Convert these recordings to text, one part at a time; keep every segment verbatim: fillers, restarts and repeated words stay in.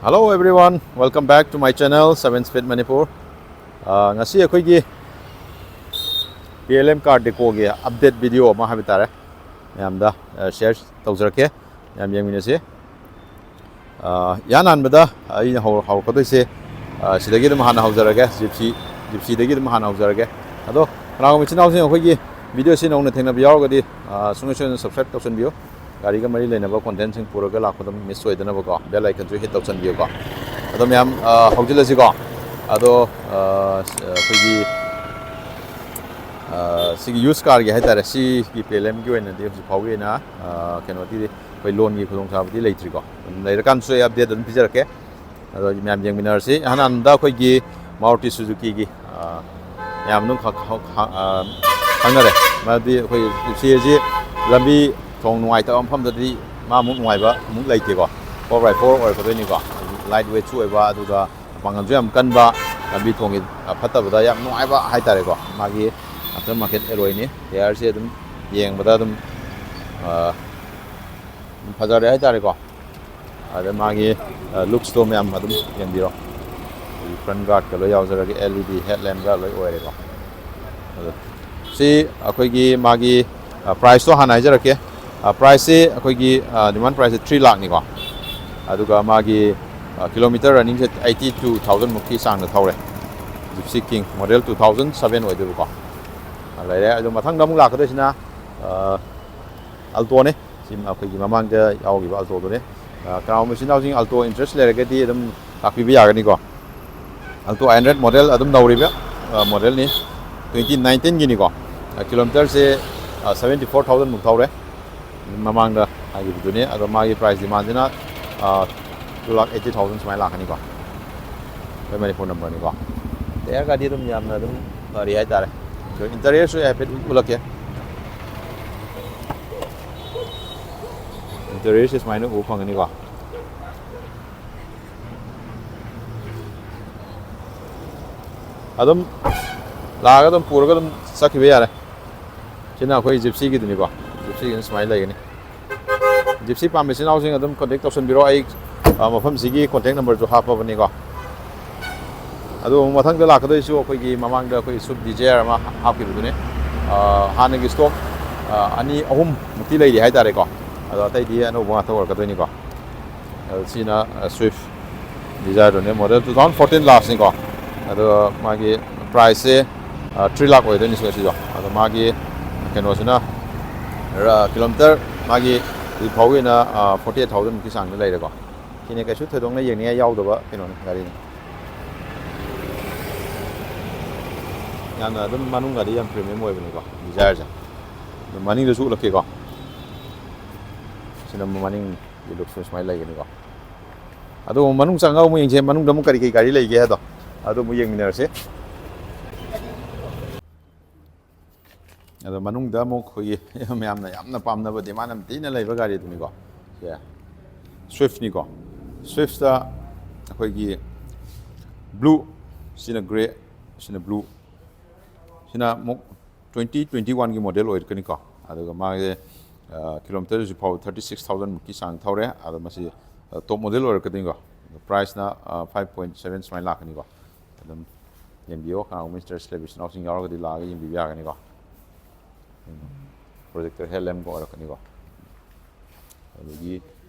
Hello everyone, welcome back to my channel Seven Speed Manipur. ꯑ, ꯉꯁꯤ ꯑꯩꯈꯣꯏꯒꯤ P L M Car Decoꯒꯤ update video ꯑꯃ ꯍꯥꯏꯕ ꯇꯥꯔꯦ, ꯃꯌꯥꯝꯗ share ꯇꯧꯖꯔꯛꯀꯦ, ꯃꯌꯥꯝ ꯌꯦꯡꯃꯤꯟꯅꯁꯤ꯫ ꯑ, ꯏꯍꯥꯟ ꯍꯥꯟꯕꯗ ꯑꯩꯅ ꯍꯧ-, ꯍꯧꯔꯛꯀꯗꯣꯏꯁꯦ, ꯑ, ꯁꯤꯗꯒꯤ ꯑꯗꯨꯝ ꯍꯥꯟꯅ ꯍꯧꯖꯔꯒꯦ, Gypsy, Gypsyꯗꯒꯤ ꯑꯗꯨꯝ ꯍꯥꯟꯅ ꯍꯧꯖꯔꯒꯦ꯫ ꯑꯗꯣ ꯀꯅꯥꯒꯨꯝꯕ ꯏꯆꯤꯟ ꯏꯅꯥꯎꯁꯤꯡ ꯑꯩꯈꯣꯏꯒꯤ videoꯁꯤ ꯅꯧꯅ ꯊꯦꯡꯅꯕ ꯌꯥꯎꯔꯒꯗꯤ, ꯑ, ꯁꯨꯡꯁꯣꯏ ꯁꯣꯏꯗꯅ subscribe ꯇꯧꯁꯟꯕꯤꯌꯨ꯫ ꯒꯥꯔꯤꯒ ꯃꯔꯤ ꯂꯩꯅꯕ contentꯁꯤꯡ ꯄꯨꯔꯒ ꯂꯥꯛꯄꯗ miss ꯑꯣꯏꯗꯅꯕꯀꯣ, bell iconꯁꯨ hit ꯇꯧꯁꯟꯕꯤꯌꯨꯀꯣ꯫ ꯑꯗꯣ ꯃꯌꯥꯝ, ꯑ, ꯍꯧꯖꯤꯜꯂꯁꯤꯀꯣ꯫ ꯑꯗꯣ, ꯑ, ꯑꯩꯈꯣꯏꯒꯤ, ꯑ, ꯁꯤꯒꯤ used carꯒꯤ ꯍꯥꯏꯇꯥꯔꯦ, ꯁꯤꯒꯤ P L Mꯒꯤ ꯑꯣꯏꯅꯗꯤ ꯍꯧꯖꯤꯛ ꯐꯥꯎꯒꯤ ꯑꯣꯏꯅ, ꯑ, ꯀꯩꯅꯣꯗꯤ, ꯑꯩꯈꯣꯏ loanꯒꯤ ꯈꯨꯗꯣꯡꯆꯥꯕꯗꯤ ꯂꯩꯇ꯭ꯔꯤꯀꯣ꯫ ꯑꯗꯨꯝ ꯂꯩꯔꯀꯥꯟꯗꯁꯨ ꯑꯩ update ꯑꯗꯨꯝ ꯄꯤꯖꯔꯛꯀꯦ꯫ ꯑꯗꯣ ꯃꯌꯥꯝ ꯌꯦꯡꯃꯤꯟꯅꯔꯁꯤ꯫ ꯑꯍꯥꯟ ꯍꯥꯟꯕꯗ ꯑꯩꯈꯣꯏꯒꯤ Maruti Suzukiꯒꯤ, ꯑ, ꯃꯌꯥꯝ ꯑꯗꯨꯝ ꯈ-, ꯈ-, ꯈ-, ꯑ, ꯈꯪꯅꯔꯦ꯫ ꯃꯔꯝꯗꯤ ꯑꯩꯈꯣꯏ Gypsy ꯑꯁꯤ ꯂꯝꯕꯤ ꯊꯣꯡ ꯅꯨꯡꯉꯥꯏꯇꯕ ꯃꯐꯝꯗꯗꯤ ꯃꯥꯃꯨꯛ ꯅꯨꯡꯉꯥꯏꯕ ꯑꯃꯨꯛ ꯂꯩꯇꯦꯀꯣ꯫ Four by four ꯑꯣꯏꯔꯛꯀꯗꯣꯏꯅꯤꯀꯣ꯫ Light weightꯁꯨ ꯑꯣꯏꯕ, ꯑꯗꯨꯒ ꯄꯥꯡꯒꯜꯁꯨ ꯌꯥꯝ ꯀꯟꯕ, ꯂꯝꯕꯤ ꯊꯣꯡꯒꯤ, ꯑ, ꯐꯠꯇꯕꯗ ꯌꯥꯝ ꯅꯨꯡꯉꯥꯏꯕ ꯍꯥꯏꯇꯥꯔꯦꯀꯣ꯫ ꯃꯥꯒꯤ after market alloyꯅꯤ, tyreꯁꯦ ꯑꯗꯨꯝ ꯌꯦꯡꯕꯗ ꯑꯗꯨꯝ, ꯑ, ꯑꯗꯨꯝ ꯐꯖꯔꯦ ꯍꯥꯏꯇꯥꯔꯦꯀꯣ꯫ ꯑꯗ ꯃꯥꯒꯤ, ꯑ, looksꯇꯣ ꯃꯌꯥꯝ ꯑꯗꯨꯝ ꯌꯦꯡꯕꯤꯔꯣ꯫ ꯑꯩꯈꯣꯏꯒꯤ front guardꯀ ꯂꯣꯏ ꯌꯥꯎꯖꯔꯒꯦ, L E D headlampꯀ ꯂꯣꯏ ꯑꯣꯏꯔꯦꯀꯣ꯫ ꯑꯗꯣ ꯁꯤ ꯑꯩꯈꯣꯏꯒꯤ ꯃꯥꯒꯤ, ꯑ, priceꯇꯣ ꯍꯥꯟꯅ ꯍꯥꯏꯖꯔꯛꯀꯦ꯫ ꯑ, priceꯁꯦ ꯑꯩꯈꯣꯏꯒꯤ, ꯑ, demand priceꯁꯦ three ꯂꯥꯛꯅꯤꯀꯣ꯫ ꯑꯗꯨꯒ ꯃꯥꯒꯤ, ꯑ, kilometre runningꯁꯦ eighty two thousand ꯃꯨꯛꯀꯤ ꯆꯥꯡꯗ ꯊꯧꯔꯦ꯫ Gypsy King model two thousand seven ꯑꯣꯏꯗꯣꯏꯕꯀꯣ꯫ ꯑ, ꯂꯩꯔꯦ꯫ ꯑꯗꯣ ꯃꯊꯪꯗ ꯑꯃꯨꯛ ꯂꯥꯛꯀꯗꯣꯏꯁꯤꯅ, ꯑ, Altoꯅꯦ꯫ ꯁꯤ ꯑꯩꯈꯣꯏꯒꯤ ꯃꯃꯥꯡꯗ ꯌꯥꯎꯈꯤꯕ Altoꯗꯨꯅꯦ꯫ ꯑ, ꯀꯅꯥꯒꯨꯝꯕ ꯏꯆꯤꯟ ꯏꯅꯥꯎꯁꯤꯡ Alto interest ꯂꯩꯔꯒꯗꯤ ꯑꯗꯨꯝ ꯂꯥꯛꯄꯤꯕ ꯌꯥꯒꯅꯤꯀꯣ꯫ Alto nine hundred model ꯑꯗꯨꯝ ꯅꯧꯔꯤꯕ, ꯑ, modelꯅꯤ꯫ Twenty nineteenꯒꯤꯅꯤꯀꯣ꯫ ꯑ, kilometreꯁꯦ, ꯑ, seventy four thousand ꯃꯨꯛ ꯊꯧꯔꯦ꯫ ꯃꯃꯥꯡꯗ ꯍꯥꯏꯈꯤꯕꯗꯨꯅꯤ꯫ ꯑꯗꯣ ꯃꯥꯒꯤ price demandꯁꯤꯅ, ꯑ, two lakh eighty thousand ꯁꯨꯃꯥꯏꯅ ꯂꯥꯛꯀꯅꯤꯀꯣ꯫ ꯑꯩꯈꯣꯏ ꯃꯅꯤꯄꯨꯔ numberꯅꯤꯀꯣ꯫ Tyreꯒꯗꯤ ꯑꯗꯨꯝ ꯌꯥꯝꯅ ꯑꯗꯨꯝ ꯐꯔꯤ ꯍꯥꯏꯇꯥꯔꯦ꯫ ꯑꯗꯣ interiorꯁꯨ ꯑꯩ ꯍꯥꯏꯐꯦꯠ ꯎꯠꯂꯛꯀꯦ꯫ Interiorꯁꯦ ꯁꯨꯃꯥꯏꯅ ꯎꯕ ꯐꯪꯒꯅꯤꯀꯣ꯫ ꯑꯗꯨꯝ ꯂꯥꯛꯑꯒ ꯑꯗꯨꯝ ꯄꯨꯔꯒ ꯑꯗꯨꯝ ꯆꯠꯈꯤꯕ ꯌꯥꯔꯦ꯫ ꯁꯤꯅ ꯑꯩꯈꯣꯏ Gypsyꯒꯤꯗꯨꯅꯤꯀꯣ꯫ Gypsyꯒꯤꯅ ꯁꯨꯃꯥꯏꯅ ꯂꯩꯒꯅꯤ꯫ Gypsy ꯄꯥꯝꯕ ꯏꯆꯤꯟ ꯏꯅꯥꯎꯁꯤꯡ ꯑꯗꯨꯝ contact ꯇꯧꯁꯟꯕꯤꯔꯣ꯫ ꯑꯩ ꯑ, ꯃꯐꯝꯁꯤꯒꯤ contact numberꯁꯨ ꯍꯥꯞꯄꯕꯅꯤꯀꯣ꯫ ꯑꯗꯨ ꯃꯊꯪꯗ ꯂꯥꯛꯀꯗꯣꯏꯁꯨ ꯑꯩꯈꯣꯏꯒꯤ ꯃꯃꯥꯡꯗ ꯑꯩꯈꯣꯏ Swift Dzire ꯑꯃ ꯍꯥꯞꯈꯤꯕꯗꯨꯅꯦ꯫ ꯑ, ꯍꯥꯟꯅꯒꯤ stock, ꯑ, ꯑꯅꯤ ꯑꯍꯨꯝ ꯃꯨꯛꯇꯤ ꯂꯩꯔꯤ ꯍꯥꯏꯇꯥꯔꯦꯀꯣ꯫ ꯑꯗꯣ ꯑꯇꯩꯗꯤ ꯑꯅꯧꯕ ꯉꯥꯛꯇ ꯑꯣꯏꯔꯛꯀꯗꯣꯏꯅꯤꯀꯣ꯫ ꯑꯗꯣ ꯁꯤꯅ, ꯑ, Swift Desireꯗꯨꯅꯦ, model two thousand fourteen last ꯅꯤꯀꯣ꯫ ꯑꯗꯣ ꯃꯥꯒꯤ priceꯁꯦ, ꯑ, three lakh ꯑꯣꯏꯗꯣꯏꯅꯤ ꯁꯤꯗ, ꯁꯤꯗꯣ꯫ ꯑꯗꯣ ꯃꯥꯒꯤ ꯀꯩꯅꯣꯁꯤꯅ, ꯔ-, kilometre ꯃꯥꯒꯤ ꯍꯧꯖꯤꯛ ꯐꯥꯎꯒꯤ ꯑꯣꯏꯅ, ꯑ, forty eight thousand ꯃꯨꯛꯀꯤ ꯆꯥꯡꯗ ꯂꯩꯔꯦꯀꯣ꯫ ꯁꯤꯅꯦ ꯀꯩꯁꯨ ꯊꯣꯏꯗꯣꯛꯅ ꯌꯦꯡꯅꯤꯡꯉꯥꯏ ꯌꯥꯎꯗꯕ ꯀꯩꯅꯣꯅꯤ, ꯒꯥꯔꯤꯅꯤ꯫ ꯌꯥꯝꯅ ꯑꯗꯨꯝ ꯃꯅꯨꯡꯒꯗꯤ ꯌꯥꯝ premium ꯑꯣꯏꯕꯅꯤꯀꯣ, Desireꯁꯦ꯫ ꯑꯗꯨ ꯃꯅꯤꯡꯗꯁꯨ ꯎꯠꯂꯛꯀꯦꯀꯣ꯫ ꯁꯤꯅ ꯃꯅꯤꯡꯒꯤ lookꯁꯨ ꯁꯨꯃꯥꯏꯅ ꯂꯩꯒꯅꯤꯀꯣ꯫ ꯑꯗꯣ ꯃꯅꯨꯡ ꯆꯪꯉꯒ ꯑꯃꯨꯛ ꯌꯦꯡꯁꯦ, ꯃꯅꯨꯡꯗ ꯑꯃꯨꯛ ꯀꯔꯤ ꯀꯔꯤ ꯒꯥꯔꯤ ꯂꯩꯒꯦ ꯍꯥꯏꯗꯣ, ꯑꯗꯨ ꯑꯃꯨꯛ ꯌꯦꯡꯃꯤꯟꯅꯔꯁꯦ꯫ ꯑꯗꯣ ꯃꯅꯨꯡꯗ ꯑꯃꯨꯛ ꯑꯩꯈꯣꯏꯒꯤ ꯃꯌꯥꯝꯅ ꯌꯥꯝꯅ ꯄꯥꯝꯅꯕ, demand ꯌꯥꯝ ꯊꯤꯅ ꯂꯩꯕ ꯒꯥꯔꯤꯗꯨꯅꯤꯀꯣ꯫ ꯁꯦ, Swiftꯅꯤꯀꯣ꯫ Swiftꯇ ꯑꯩꯈꯣꯏꯒꯤ blue, ꯁꯤꯅ grey, ꯁꯤꯅ blue, ꯁꯤꯅ ꯑꯃꯨꯛ twenty twenty oneꯒꯤ model ꯑꯣꯏꯔꯛꯀꯅꯤꯀꯣ꯫ ꯑꯗꯨꯒ ꯃꯥꯒꯤ, ꯑ, kilometre ꯍꯧꯖꯤꯛ ꯐꯥꯎ thirty six thousand ꯃꯨꯛꯀꯤ ꯆꯥꯡ ꯊꯧꯔꯦ꯫ ꯑꯗꯣ ꯃꯁꯤ, ꯑ, top model ꯑꯣꯏꯔꯛꯀꯗꯣꯏꯅꯤꯀꯣ꯫ ꯑꯗꯣ priceꯅ, ꯑ, five point seven ꯁꯨꯃꯥꯏꯅ ꯂꯥꯛꯀꯅꯤꯀꯣ꯫ ꯑꯗꯨꯝ ꯌꯦꯡꯕꯤꯌꯣ, ꯀꯅꯥꯒꯨꯝꯕ interest ꯂꯩꯕ ꯏꯆꯤꯟ ꯏꯅꯥꯎꯁꯤꯡ ꯌꯥꯎꯔꯒꯗꯤ ꯂꯥꯛꯑꯒ ꯌꯦꯡꯕꯤꯕ ꯌꯥꯒꯅꯤꯀꯣ꯫ Projector headlampꯀ ꯑꯣꯏꯔꯛꯀꯅꯤꯀꯣ꯫ ꯑꯗꯒꯤ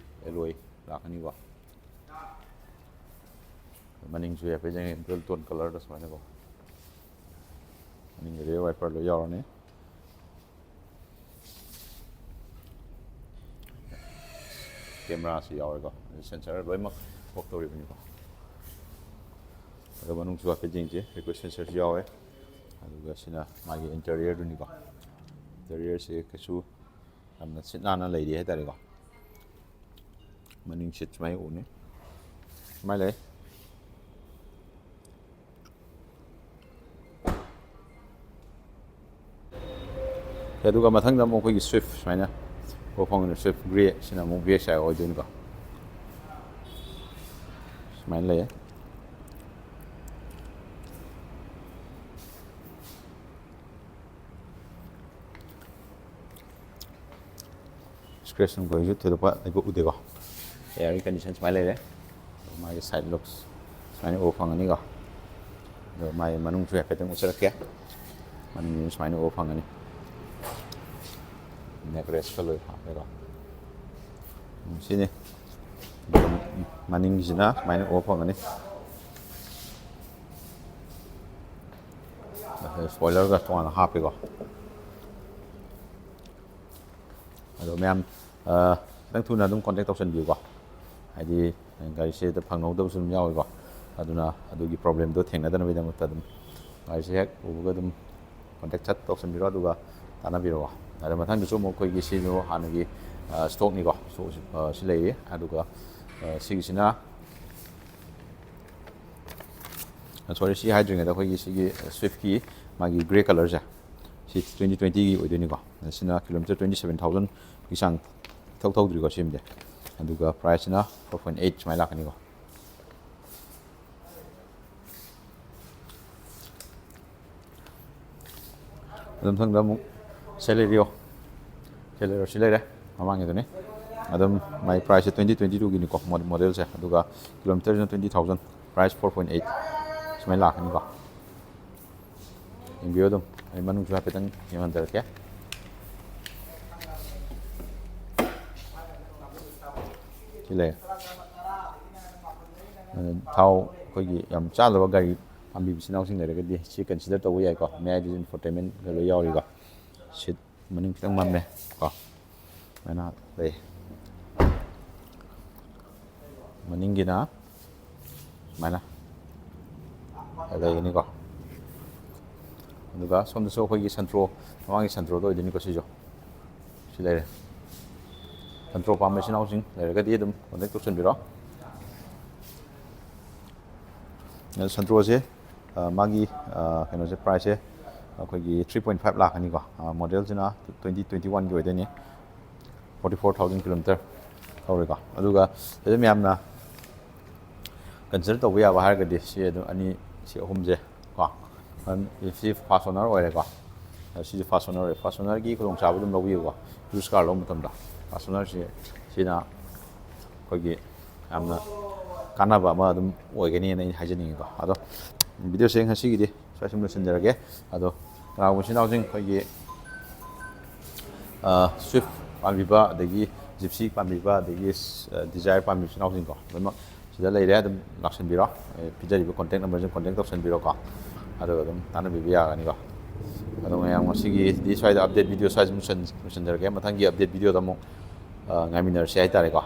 alloy ꯂꯥꯛꯀꯅꯤꯀꯣ꯫ ꯃꯅꯤꯡꯁꯨ ꯍꯥꯏꯐꯦꯠ ꯌꯦꯡꯉꯦ, dual tone colourꯗ ꯁꯨꯃꯥꯏꯅꯀꯣ꯫ ꯃꯅꯤꯡꯒꯤ rear wiper ꯂꯣꯏ ꯌꯥꯎꯔꯅꯤ꯫ Cameraꯁꯨ ꯌꯥꯎꯔꯦꯀꯣ, sensor ꯂꯣꯏꯅꯃꯛ ꯊꯣꯛꯇꯧꯔꯤꯕꯅꯤꯀꯣ꯫ ꯑꯗꯣ ꯃꯅꯨꯡꯁꯨ ꯍꯥꯏꯐꯦꯠ ꯌꯦꯡꯁꯦ, request sensorꯁꯨ ꯌꯥꯎꯋꯦ꯫ ꯑꯗꯨꯒ ꯁꯤꯅ ꯃꯥꯒꯤ interiorꯗꯨꯅꯤꯀꯣ꯫ Interiorꯁꯦ ꯀꯩꯁꯨ ꯌꯥꯝꯅ ꯁꯤꯠ ꯅꯥꯟꯅ ꯂꯩꯔꯤ ꯍꯥꯏꯇꯥꯔꯦꯀꯣ꯫ ꯃꯅꯤꯡ seat ꯁꯨꯃꯥꯏꯅ ꯎꯅꯤ꯫ ꯁꯨꯃꯥꯏꯅ ꯂꯩ꯫ ꯑꯗꯨꯒ ꯃꯊꯪꯗ ꯑꯃꯨꯛ ꯑꯩꯈꯣꯏꯒꯤ Swift ꯁꯨꯃꯥꯏꯅ ꯎꯕ ꯐꯪꯒꯅꯤ, Swift Grey꯫ ꯁꯤꯅ ꯑꯃꯨꯛ V X I ꯑꯣꯏꯗꯣꯏꯅꯤꯀꯣ꯫ ꯁꯨꯃꯥꯏꯅ ꯂꯩꯌꯦ꯫ Scratch ꯅꯨꯡ ꯀꯩꯁꯨ ꯊꯣꯏꯗꯣꯛꯄ ꯂꯩꯕ ꯎꯗꯦꯀꯣ꯫ ꯑꯦꯌꯥꯔꯒꯤ ꯀꯟꯗꯤꯁꯟ ꯁꯨꯃꯥꯏꯅ ꯂꯩꯔꯦ꯫ ꯃꯥꯒꯤ ꯁꯥꯏꯠ ꯂꯨꯛꯁ ꯁꯨꯃꯥꯏꯅ ꯎꯕ ꯐꯪꯒꯅꯤꯀꯣ꯫ ꯑꯗꯣ ꯃꯥꯒꯤ ꯃꯅꯨꯡꯁꯨ ꯍꯥꯏꯐꯦꯠꯇꯪ ꯎꯠꯆꯔꯛꯀꯦ꯫ ꯃꯅꯨꯡꯁꯨ ꯁꯨꯃꯥꯏꯅ ꯎꯕ ꯐꯪꯒꯅꯤ꯫ ꯅꯦꯛ ꯔꯦꯁꯀ ꯂꯣꯏ ꯍꯥꯞꯄꯦꯀꯣ꯫ ꯁꯤꯅꯤ꯫ ꯑꯗꯨꯒ ꯃꯅꯤꯡꯒꯤꯁꯤꯅ ꯁꯨꯃꯥꯏꯅ ꯎꯕ ꯐꯪꯒꯅꯤ꯫ ꯁ꯭ꯄꯣꯏꯂꯔꯒ ꯇꯣꯉꯥꯟꯅ ꯍꯥꯞꯄꯦꯀꯣ꯫ ꯑꯗꯣ ꯃꯌꯥꯝ, ꯑ, ꯈꯤꯇꯪ ꯊꯨꯅ ꯑꯗꯨꯝ ꯀꯣꯟꯇꯦꯛ ꯇꯧꯁꯟꯕꯤꯌꯨꯀꯣ꯫ ꯍꯥꯏꯗꯤ ꯒꯥꯔꯤꯁꯦ ꯍꯦꯛꯇ ꯐꯪꯍꯧꯗꯕꯁꯨ ꯑꯗꯨꯝ ꯌꯥꯎꯋꯤꯀꯣ꯫ ꯑꯗꯨꯅ ꯑꯗꯨꯒꯤ ꯄ꯭ꯔꯣꯕ꯭ꯂꯦꯝꯗꯣ ꯊꯦꯡꯅꯗꯅꯕꯒꯤꯗꯃꯛꯇ ꯑꯗꯨꯝ ꯒꯥꯔꯤꯁꯦ ꯍꯦꯛ ꯎꯕꯒ ꯑꯗꯨꯝ ꯀꯣꯟꯇꯦꯛ ꯁꯠ ꯇꯧꯁꯟꯕꯤꯔꯣ, ꯑꯗꯨꯒ ꯇꯥꯟꯅꯕꯤꯔꯛꯑꯣ꯫ ꯑꯗ ꯃꯊꯪꯗꯁꯨ ꯑꯃꯨꯛ ꯑꯩꯈꯣꯏꯒꯤ ꯁꯤꯁꯨ ꯍꯥꯟꯅꯒꯤ, ꯑ, ꯁ꯭ꯇꯣꯛꯅꯤꯀꯣ꯫ ꯁ꯭ꯇꯣꯛ, ꯑ, ꯁꯤ ꯂꯩꯔꯤ꯫ ꯑꯗꯨꯒ, ꯑ, ꯁꯤꯒꯤꯁꯤꯅ, ꯑ, ꯁꯣꯔꯤ, ꯁꯤ ꯍꯥꯏꯗ꯭ꯔꯤꯉꯩꯗ ꯑꯩꯈꯣꯏꯒꯤ ꯁꯤꯒꯤ ꯁ꯭ꯋꯤꯐꯀꯤ ꯃꯥꯒꯤ ꯒ꯭ꯔꯦ ꯀꯂꯔꯁꯦ, ꯁꯤ ꯇ꯭ꯋꯦꯟꯇꯤ ꯇ꯭ꯋꯦꯟꯇꯤꯒꯤ ꯑꯣꯏꯗꯣꯏꯅꯤꯀꯣ꯫ ꯁꯤꯅ ꯀꯤꯂꯣꯃꯤꯇꯔ ꯇ꯭ꯋꯦꯟꯇꯤ ꯁꯕꯦꯟ ꯊꯥꯎꯖꯟꯒꯤ ꯆꯥꯡ ꯏꯊꯧ ꯊꯧꯗ꯭ꯔꯤꯀꯣ ꯁꯤꯝꯗꯤ꯫ ꯑꯗꯨꯒ ꯄ꯭ꯔꯥꯏꯁꯁꯤꯅ ꯐꯣꯔ ꯄꯣꯏꯟ ꯑꯩꯠ ꯁꯨꯃꯥꯏꯅ ꯂꯥꯛꯀꯅꯤꯀꯣ꯫ ꯑꯗꯨ ꯃꯊꯪꯗ ꯑꯃꯨꯛ ꯁꯦꯂꯦꯔꯤꯑꯣ꯫ ꯁꯦꯂꯦꯔꯤꯑꯣ ꯁꯤ ꯂꯩꯔꯦ, ꯃꯃꯥꯡꯒꯤꯗꯨꯅꯤ꯫ ꯑꯗꯨꯝ ꯃꯥꯏ ꯄ꯭ꯔꯥꯏꯁꯁꯦ ꯇ꯭ꯋꯦꯟꯇꯤ ꯇ꯭ꯋꯦꯟꯇꯤ ꯇꯨꯒꯤꯅꯤꯀꯣ, ꯃꯣ-, ꯃꯣꯗꯦꯜꯁꯦ꯫ ꯑꯗꯨꯒ ꯀꯤꯂꯣꯃꯤꯇꯔꯁꯤꯅ twenty thousand, price four point eight ꯁꯨꯃꯥꯏꯅ ꯂꯥꯛꯀꯅꯤꯀꯣ꯫ ꯌꯦꯡꯕꯤꯌꯨ ꯑꯗꯨꯝ꯫ ꯑꯩ ꯃꯅꯨꯡꯁꯨ ꯍꯥꯏꯐꯦꯠꯇꯪ ꯌꯦꯡꯍꯟꯖꯔꯛꯀꯦ꯫ ꯁꯤ ꯂꯩꯔꯦ꯫ ꯑꯗꯨ ꯊꯥꯎ ꯑꯩꯈꯣꯏꯒꯤ ꯌꯥꯝ ꯆꯥꯗꯕ ꯒꯥꯔꯤ ꯄꯥꯝꯕꯤꯕ ꯏꯆꯤꯟ ꯏꯅꯥꯎꯁꯤꯡ ꯂꯩꯔꯒꯗꯤ ꯁꯤ ꯀꯟꯁꯤꯗꯔ ꯇꯧꯕ ꯌꯥꯏꯀꯣ꯫ ꯃꯌꯥꯏꯗꯁꯨ ꯏꯟꯐꯣꯇꯦꯟꯃꯦꯟꯒ ꯂꯣꯏ ꯌꯥꯎꯔꯤꯀꯣ꯫ ꯁꯤꯠ ꯃꯅꯤꯡ ꯈꯤꯇꯪ ꯃꯝꯃꯦ ꯀꯣ꯫ ꯁꯨꯃꯥꯏꯅ ꯂꯩ꯫ ꯃꯅꯤꯡꯒꯤꯅ ꯁꯨꯃꯥꯏꯅ ꯂꯩꯒꯅꯤꯀꯣ꯫ ꯑꯗꯨꯒ ꯁꯣꯝꯗꯁꯨ ꯑꯩꯈꯣꯏꯒꯤ ꯁꯟꯇ꯭ꯔꯣ, ꯃꯃꯥꯡꯒꯤ ꯁꯟꯇ꯭ꯔꯣꯗꯣ ꯑꯣꯏꯗꯣꯏꯅꯤꯀꯣ ꯁꯤꯁꯨ꯫ ꯁꯤ ꯂꯩꯔꯦ꯫ ꯁꯟꯇ꯭ꯔꯣ ꯄꯥꯝꯕ ꯏꯆꯤꯟ ꯏꯅꯥꯎꯁꯤꯡ ꯂꯩꯔꯒꯗꯤ ꯑꯗꯨꯝ ꯀꯣꯟꯇꯦꯛ ꯇꯧꯁꯟꯕꯤꯔꯣ꯫ ꯑꯗꯨ ꯁꯟꯇ꯭ꯔꯣꯁꯦ, ꯑ, ꯃꯥꯒꯤ, ꯑ, ꯀꯩꯅꯣꯁꯦ, ꯄ꯭ꯔꯥꯏꯁꯁꯦ ꯑꯩꯈꯣꯏꯒꯤ ꯊ꯭ꯔꯤ ꯄꯣꯏꯟ ꯐꯥꯏꯚ ꯂꯥꯛꯀꯅꯤꯀꯣ꯫ ꯑ, ꯃꯣꯗꯦꯜꯁꯤꯅ ꯇ꯭ꯋꯦꯟꯇꯤ ꯇ꯭ꯋꯦꯟꯇꯤ ꯋꯥꯟꯒꯤ ꯑꯣꯏꯗꯣꯏꯅꯤ꯫ ꯐꯣꯔꯇꯤ ꯐꯣꯔ ꯊꯥꯎꯖꯟ ꯀꯤꯂꯣꯃꯤꯇꯔ ꯊꯧꯔꯦꯀꯣ꯫ ꯑꯗꯨꯒ ꯁꯤꯗ ꯃꯌꯥꯝꯅ ꯀꯟꯁꯤꯗꯔ ꯇꯧꯕ ꯌꯥꯕ ꯍꯥꯏꯔꯒꯗꯤ ꯁꯤ ꯑꯗꯨꯝ ꯑꯅꯤ, ꯁꯤ ꯑꯍꯨꯝꯁꯦ ꯀꯣ꯫ ꯑꯗꯨꯝ ꯁꯤ ꯐꯥꯁ ꯑꯣꯅꯔ ꯑꯣꯏꯔꯦꯀꯣ꯫ ꯑꯗꯣ ꯁꯤꯁꯦ ꯐꯥꯁ ꯑꯣꯅꯔ ꯑꯣꯏꯔꯦ꯫ ꯐꯥꯁ ꯑꯣꯅꯔꯒꯤ ꯈꯨꯗꯣꯡꯆꯥꯕ ꯑꯗꯨꯝ ꯂꯧꯕꯤꯌꯨꯀꯣ꯫ ꯌꯨꯁ ꯀꯥꯔ ꯂꯧꯕ ꯃꯇꯝꯗ ꯐꯥꯁ ꯑꯣꯅꯔꯁꯤ, ꯁꯤꯅ ꯑꯩꯈꯣꯏꯒꯤ ꯌꯥꯝꯅ ꯀꯥꯟꯅꯕ ꯑꯃ ꯑꯗꯨꯝ ꯑꯣꯏꯒꯅꯤꯅ ꯑꯩꯅ ꯍꯥꯏꯖꯅꯤꯡꯉꯤꯀꯣ꯫ ꯑꯗꯣ ꯚꯤꯗꯤꯑꯣꯁꯦ ꯉꯁꯤꯒꯤꯗꯤ ꯁ꯭ꯋꯥꯏ ꯁꯨꯝ ꯂꯣꯏꯁꯤꯟꯖꯔꯒꯦ꯫ ꯑꯗꯣ ꯀꯅꯥꯒꯨꯝꯕ ꯏꯆꯤꯟ ꯏꯅꯥꯎꯁꯤꯡ ꯑꯩꯈꯣꯏꯒꯤ ꯁ꯭ꯋꯤꯐ ꯄꯥꯝꯕꯤꯕ, ꯑꯗꯒꯤ ꯖꯤꯞꯁꯤ ꯄꯥꯝꯕꯤꯕ, ꯑꯗꯒꯤ ꯗꯤꯖꯥꯏꯔ ꯄꯥꯝꯕꯤꯕ ꯏꯆꯤꯟ ꯏꯅꯥꯎꯁꯤꯡꯀꯣ, ꯂꯣꯏꯅꯃꯛ ꯁꯤꯗ ꯂꯩꯔꯦ꯫ ꯑꯗꯨꯝ ꯂꯥꯛꯁꯟꯕꯤꯔꯣ꯫ ꯑꯦ, ꯄꯤꯖꯔꯤꯕ ꯀꯣꯟꯇꯦꯛ ꯅꯝꯕꯔꯁꯤꯗ ꯀꯣꯟꯇꯦꯛ ꯇꯧꯁꯟꯕꯤꯔꯣꯀꯣ꯫ ꯑꯗꯨꯒ ꯑꯗꯨꯝ ꯇꯥꯟꯅꯕꯤꯕ ꯌꯥꯒꯅꯤꯀꯣ꯫ ꯑꯗꯣ ꯃꯌꯥꯝ ꯉꯁꯤꯒꯤꯗꯤ ꯁ꯭ꯋꯥꯏꯗ ꯑꯞꯗꯦꯠ ꯚꯤꯗꯤꯑꯣ ꯁ꯭ꯋꯥꯏꯗ ꯂꯣꯏꯁꯟ-, ꯂꯣꯏꯁꯤꯟꯖꯔꯒꯦ꯫ ꯃꯊꯪꯒꯤ ꯑꯞꯗꯦꯠ ꯚꯤꯗꯤꯑꯣꯗ ꯑꯃꯨꯛ, ꯑ, ꯉꯥꯏꯃꯤꯟꯅꯔꯁꯤ ꯍꯥꯏꯇꯥꯔꯦꯀꯣ꯫